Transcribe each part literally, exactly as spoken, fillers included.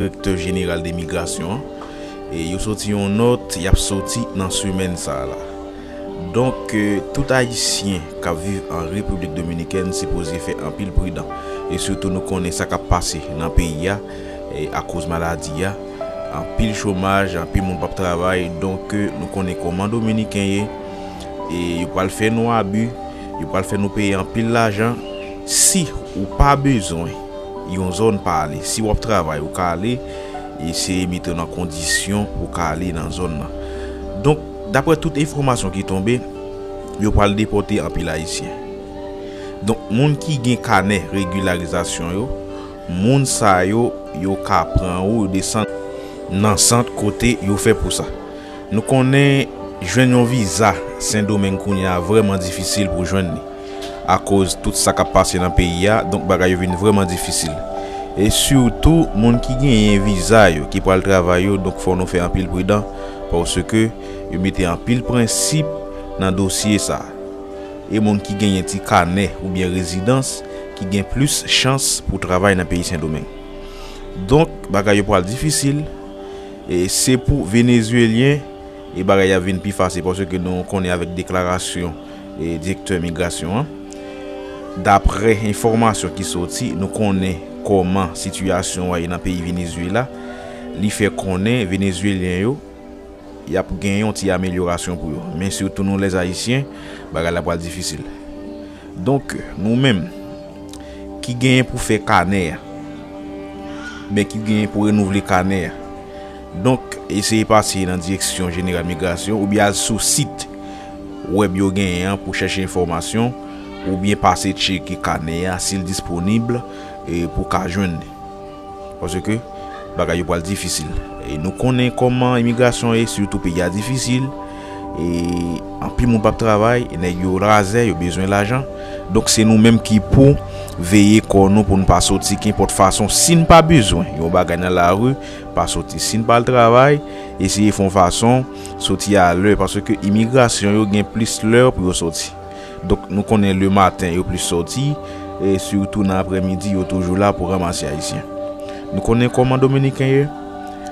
direktè jeneral de migrasyon an. E yo soti yon nòt, y ap soti nan semèn sa a la. Donk, eh, tout Ayisyen k ap viv an Repiblik Dominikèn sipoze fè anpil pridan. E sitou nou konnen sa k ap pase nan peyi a, eh, akoz maladi a. Anpil chomaj, anpil moun p ap travay. Donk, eh, nou konnen kòman Dominiken ye. E yo pral fè nou abi, yo pral fè nou peye anpil lajan. Si ou pa bezwen yon zòn pa ale, si w ap travay, ou ka ale, eseye mete w nan kondisyon pou w ka ale nan zòn nan. Donk, daprè tout enfòmasyon ki tonbe, yo pral depòte anpil Ayisyen. Donk, moun ki gen kanè regilarizasyon yo, moun sa yo, yo ka pran ou, yo desann nan sant kote yo fè pou sa. Nou konnen jwenn yon viza Sendomeng kounye a vrèman difisil pou jwenn li. Akoz tout sa k ap pase nan peyi a, donk bagay yo vin vrèman difisil. E sitou, moun ki genyen viza yo, ki pral travay yo, donk fò nou fè anpil pridan, paske yo mete anpil prensip nan dosye sa a. E moun ki genyen ti kanè oubyen rezidans, ki gen plis chans pou travay nan peyi Sendomeng. Donk, bagay yo pral difisil. E se pou Venezuelyen, e bagay ap vin pi fasil, paske nou konnen avèk deklarasyon, e, direktè migrasyon an. Daprè enfòmasyon ki soti, nou konnen kòman sitiyasyon an ye nan peyi Venezuela. Li fè konnen Venezuelyen yo, y ap gen yon ti amelyorasyon pou yo. Men sitou nou, lèzayisyen, bagay la pral difisil. Donk, nou menm, ki genyen pou fè kanè a, men ki genyen pou renouvle kanè a. Donk, eseye pase nan direksyon jeneral migrasyon oubyen al sou sit wèb yo genyen an pou chèche enfòmasyon, oubyen pase tcheke kanè a si l disponib, e, pou w ka jwenn li. Paske bagay yo pral difisil. E nou konnen kòman imigrasyon ye, sitou peyi a difisil. E anpil moun p ap travay, e nèg yo razè, yo bezwen lajan. Donk, se nou menm ki pou veye kò nou pou n pa soti kenpòt fason. Si n pa bezwen yon bagay nan lari, pa soti. Si n pa al travay, eseye fè yon fason soti alè, paske imigrasyon yo gen plis lè pou yo soti. Donk, nou konnen lematen yo plis soti, e sitou nan aprèmidi, yo toujou la pou ranmase Ayisyen. Nou konnen kòman Dominiken ye,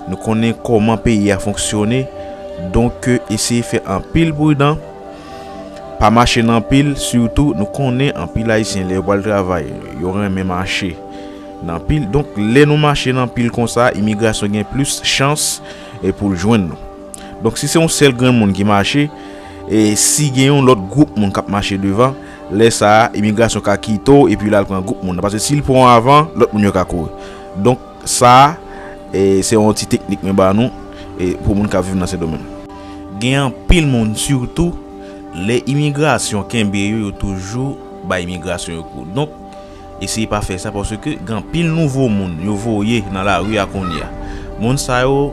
nou konnen kòman peyi a fonksyone, donk, eseye fè anpil pridan, pa mache nan pil, sitou nou konnen anpil Ayisyen lè yo pral travay, yo renmen mache nan pil. Donk, lè nou mache nan pil konsa, imigrasyon gen plis chans, e, pou l jwenn nou. Donk, si se yon sèl grenn moun ki mache, e si gen yon lòt gwoup moun k ap mache devan, lè sa a, imigrasyon ka kite w epi l al pran gwoup moun nan. Paske si l pran w avan, lòt moun yo ka kouri. Donk, sa a, e, se yon ti teknik mwen ba nou, e, pou moun k ap viv nan Sendomeng. Gen anpil moun, sitou, lè imigrasyon kenbe yo, yo toujou bay imigrasyon yo kou. Donk, eseye pa fè sa, paske gen anpil nouvo moun yo voye nan lari a kounye a. Moun sa yo,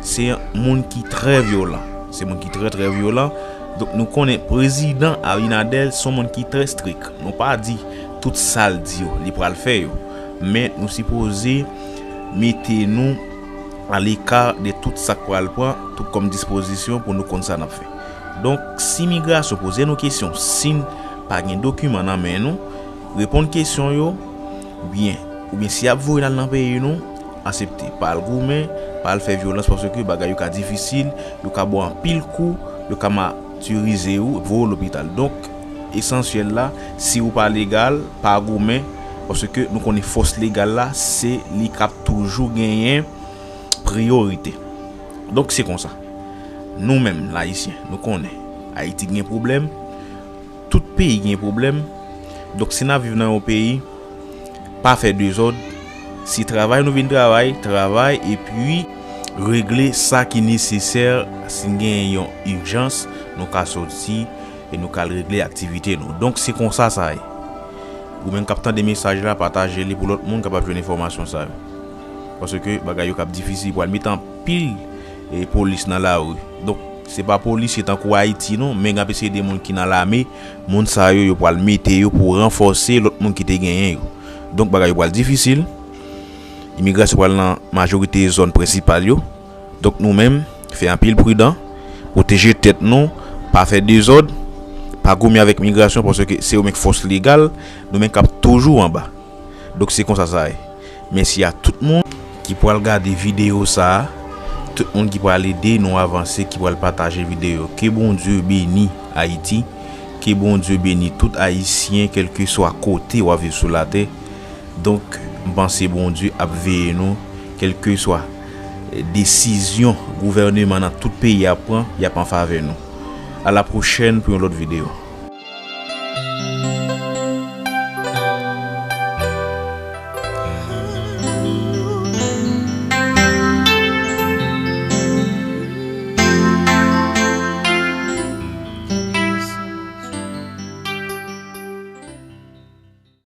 se moun ki trè vyolan. Se moun ki trè, trè vyolan. Donk, nou konnen prezidan Abinader se yon moun ki trè strik. Nou pa di tout sa l di yo, li pral fè yo. Men nou sipoze mete nou aleka de tout sa k pral pran, tout kòm dispozisyon pou nou konn sa n ap fè. Donk, si migrasyon poze nou kesyon, si n pa gen dokiman nan men nou, reponn kesyon yo byen. Oubyen si y ap voye n al nan peyi nou, aksepte. Pa al goumen, pa al fè vyolans, paske bagay yo ka difisil, yo ka ba w anpil kou, yo ka matirize w, voye w lopital. Donk, esansyèl la, si ou pa legal, pa goumen, paske nou konnen fòs legal la, se li k ap toujou genyen priyorite. Donk, se konsa. Nou menm, Ayisyen, nou konnen Ayiti gen pwoblèm, tout peyi gen pwoblèm. Donk, si n ap viv nan yon peyi, pa fè dezòd. Si travay nou vin travay, travay, epi regle sa ki nesesè. Si n gen yon ijans, nou ka soti e nou ka al regle aktivite nou. Donk, se konsa sa ye. Ou menm k ap tande mesaj la, pataje li pou lòt moun kapab jwenn enfòmasyon sa yo. Paske bagay yo k ap difisil, pral met anpil, e, polis nan lari. Donk, se pa polisye tankou Ayiti non, men gen ap eseye de moun ki nan lame, moun sa yo, yo pral mete yo pou ranfòse lòt moun ki te genyen yo. Donk, bagay yo pral difisil. Imigrasyon pral nan majorite zòn prensipal yo. Donk, nou menm, fè anpil pridan, pwoteje tèt nou, pa fè dezòd, pa goumen avèk migrasyon, paske se yo menm k fòs legal, nou menm k ap toujou anba. Donk, se konsa sa ye. Mèsi a tout moun. ki pral gade videyo sa a, tout moun ki pral ede nou avanse, ki pral pataje videyo. Ke Bondye beni Ayiti, ke Bondye beni tout Ayisyen, kèlkeswa kote w ap viv sou latè. Donk, m panse Bondye ap veye nou, kèlkeswa desizyon gouvèneman nan tout peyi a pran, y ap an favè nou. A la pwochèn pou yon lòt videyo.